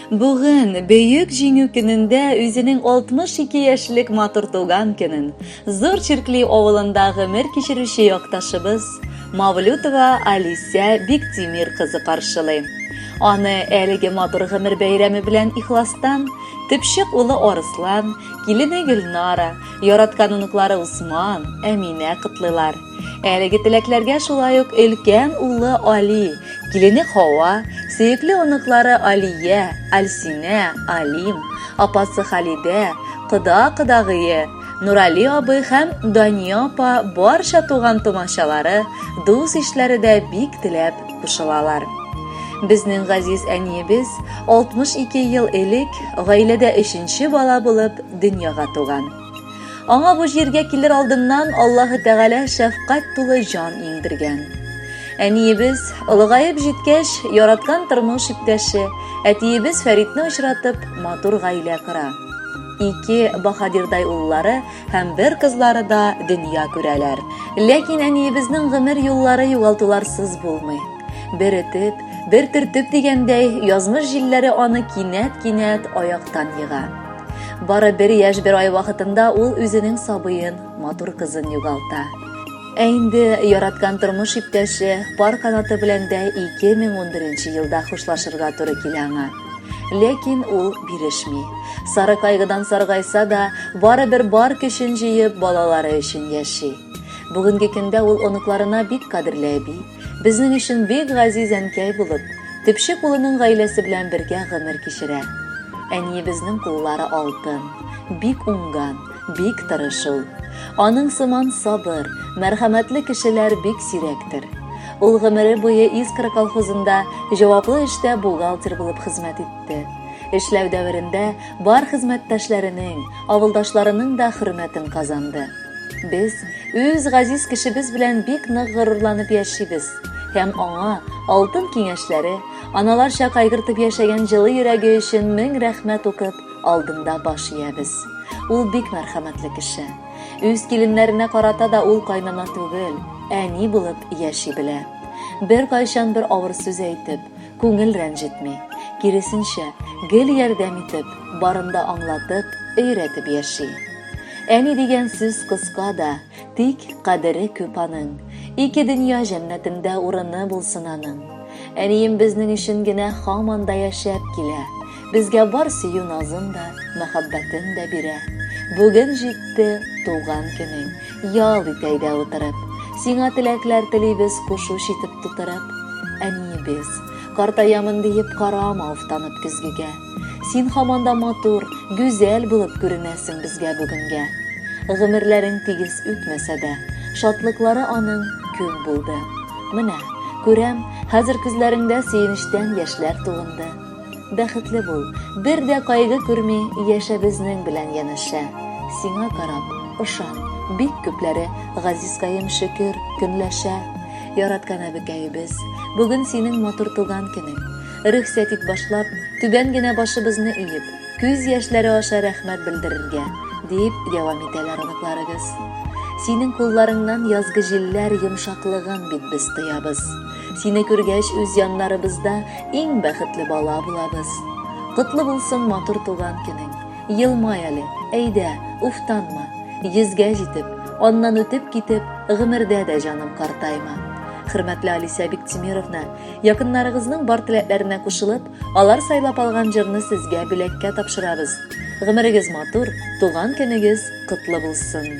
Бүген, Бөек Җиңү көнендә үзенең 62 яшьлек матур туган көнен Зур Чиркли авылында гомер кичерүче якташыбыз Мавлютова Алисә Биктимир кызы каршылый. Аны әлеге матур гомер бәйрәме белән ихластан төпчек улы Арыслан, килене Гөлнара, яраткан оныклары Усман, Әминә котлыйлар. Әлеге теләкләргә шулай ук өлкән улы Али, килене Хава, сөекле оныклары Алия, Альсинә, Алим, апасы Халидә, кода-кодагые, Нурали абый һәм Дания апа барча туган-тумачалары, дус-ишләре дә бик теләп кушылалар. Безнең газиз әниебез 62 ел элек гаиләдә өченче бала булып дөньяга туган. Аңа бу җиргә килер алдыннан Аллаһы Тәгалә шәфкать тулы җан иңдергән. Әниебез, олыгаеп җиткәч, яраткан тормыш иптәше, әтиебез Фәритне очратып, матур гаилә кора. Ике баһадирдай уллары һәм бер кызлары да дөнья күрәләр. Ләкин әниебезнең гомер юллары югалтуларсыз булмый. Бер этеп, бер төртеп дигәндәй, язмыш җилләре аны кинәт-кинәт аяктан ега. Бары бер яшь бер ай вакытында ул үзенең сабыен, матур кызын югалта. Ә инде яраткан тормыш иптәше пар канаты белән дә 2011 елда хушлашырга туры килә аңа. Ләкин ул бирешми. Сары кайгыдан саргайса да, барыбер бар көчен җыеп, балалары өчен яши. Бүгенге көндә ул оныкларына бик кадерле әби, Безнең өчен бик газиз әнкәй булып, төпчек улының гаиләсе белән бергә гомер кичерә. Әниебезнең куллары алтын, бик уңган, бик тырыш ул. Аның сыман сабыр, мәрхәмәтле кешеләр бик сирәктер. Ул гомере буе Искра колхозында җаваплы эштә бухгалтер булып хезмәт итте. Эшләү дәверендә бар хезмәттәшләренең, авылдашларының да хөрмәтен казанды. Без үз газиз кешебез белән бик нык горурланып яшибез һәм аңа алтын киңәшләре, аналарча кайгыртып яшәгән җылы йөрәге өчен мең рәхмәт укып, алдында баш иябез. Ул бик мәрхәмәтле кеше. Үз киленнәренә карата да ул кайнана түгел, әни булып яши белә. Беркайчан бер авыр сүз әйтеп, күңел рәнҗетми. Киресенчә, гел ярдәм итеп, барын да аңлатып, өйрәтеп яши. Әни дигән сүз кыска да, тик кадере күп аның. Ике дөнья җәннәтендә урыны булсын аның. Әнием безнең өчен генә һаман да яшәп килә. Безгә бар сөю назын да, мәхәббәтен дә бирә. Бүген җитте туган көнең, ял ит әйдә утырып. Сиңа теләкләр телибез кушу читеп тутырып. Әниебез, картаямын диеп карама уфтанып көзгегә. Син һаман да матур, гүзәл булып күренәсең безгә бүгенгә. Гомерләрең тигез үтмәсә дә, шатлыклары аның күп булды. Менә, күрәм, хәзер күзләреңдә сөенечтән яшьләр тулынды. Бәхетле бул, бер дә кайгы күрми яшә безнең белән янәшә. Сиңа карап, ышан, бик күпләре, газизкаем, шөкер, көнләшә. Яраткан әбекәебез, бүген синең матур туган көнең. Рөхсәт ит башлап, түбән генә башыбызны иеп, күз яшьләре аша рәхмәт белдерергә, дип дәвам итәләр оныкларыгыз. Синең кулларыңнан язгы җилләр йомшаклыгын бит без тоябыз. Сине күргәч, үз яннарыбызда иң бәхетле бала булабыз. Котлы булсын матур туган көнең. Елмай әле, әйдә, уфтанма. Йөзгә җитеп, аннан үтеп китеп, гомердә дә җаным картайма. Хөрмәтле Алисә Биктимировна, Якыннарыгызның бар теләкләренә кушылып, алар сайлап алган җырны сезгә бүләккә тапшырабыз. Гомерегез матур, туган көнегез котлы булсын!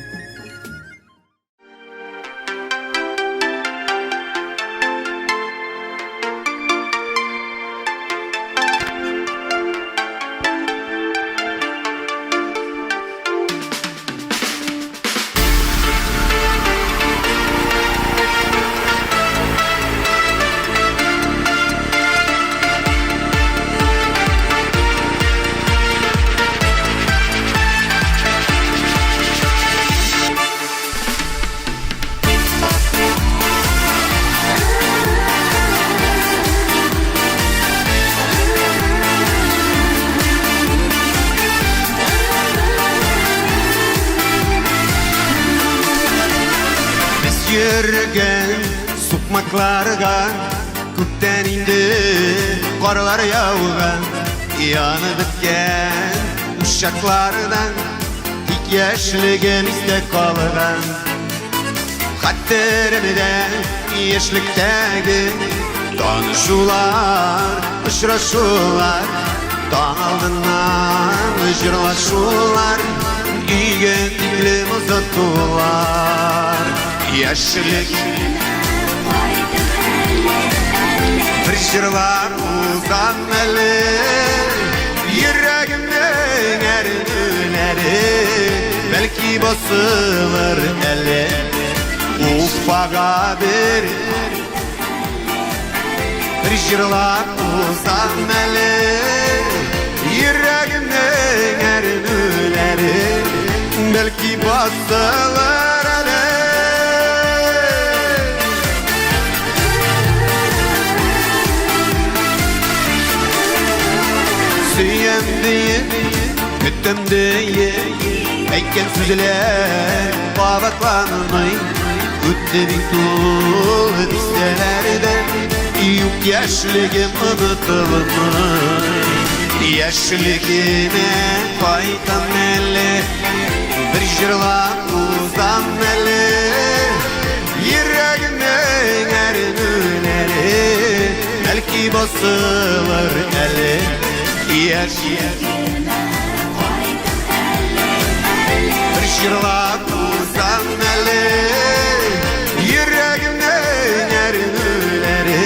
Без йөргән сукмакларга күптән инде карлар яуган. Янып беткән учаклардан, тик яшьлегем истә калган. Хәтеремдә яшьлектәге танышулар, очрашулар, таң алдыннан җырлашулар, өйгә тиклем озатулар. Яшьлек бер җырлап узам әле, йөрәгемнең әрнүләре, бәлки басылыр әле. Уфага бер җырлап узам әле, йөрәгемнең әрнүләре, бәлки басылыр әле. Сөям диеп, көтәм диеп, әйткән сүзләр кабатланмый. Үтте бит ул дистәләрдән, юк яшьлегем онытылмый. Яшьлегемә кайтам әле, бер җырлап узам әле, йөрәгемнең әрнүләре, бәлки басылыр әле. Яшь бер җырлап узам әле, йөрәгемнең әрнүләре,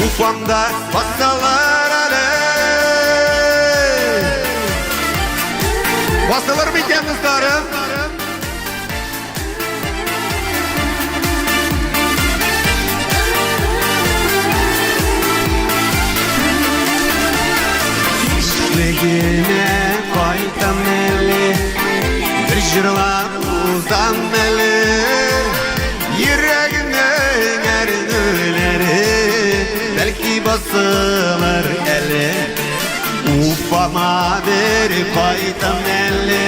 Уфамда басылыр әле. Басылыр микән, дусларым? Яшьлегемә кайтам әле, бер җырлап узам әле, йөрәгемнең әрнүләре, бәлки басылыр әле. Уфама бер кайтам әле,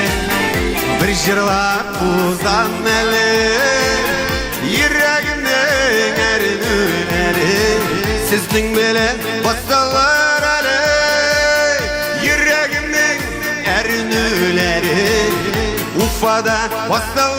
бер җырлап узам әле, йөрәгемнең әрнүләре, сезнең белән басылыр әле. Йөрәгемнең әрнүләре, Уфада басылыр.